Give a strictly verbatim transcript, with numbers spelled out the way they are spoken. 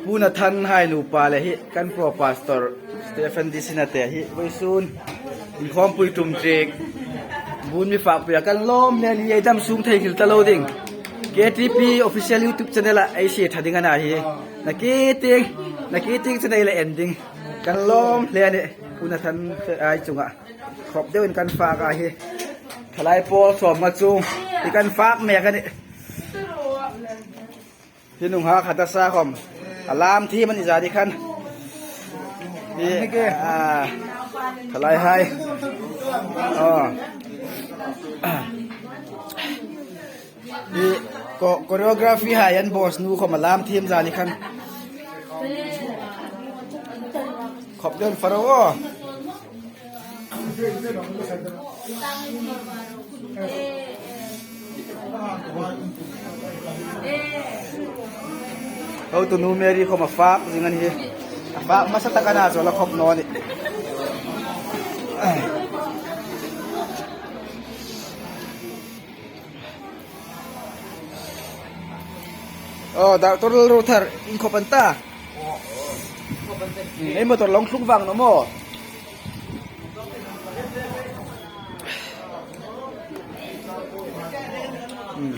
Pu Nathan hai nupa le hi kan Pro Pastor Stephen Disina te hi vawisun inkhawmpui tum trik bun mi fakpuia kan lawm hle a nih. Ei dam sung thei hril ta lo ding. K T P official YouTube channel-a ei sie ṭha ding a na hi. Na ki ting, na ki ting channel-a en ding. Kan lawm hle a nih. Pu Nathan hai chunga khawp deuin kan fak a hi. Thalai pawl sawm nga chung hi kan fak mek a nih. Hi nunghak Hadassah khawm a lam thiem a ni zani khan. Hi, a, thalai hai. Aw. Hi, ko-, choreography hai an boss nu khawm a lam thiem zani khan. Khawp deuin fak ro. Hotu nu Mary khawm a fak zing a ni hi. A fak hmasa tak a na chu a la khawp naw a nih. Oh, Doctor Lalruothar, inkhawp an ta. Ei motor lo tlung vang naw maw. Hmm.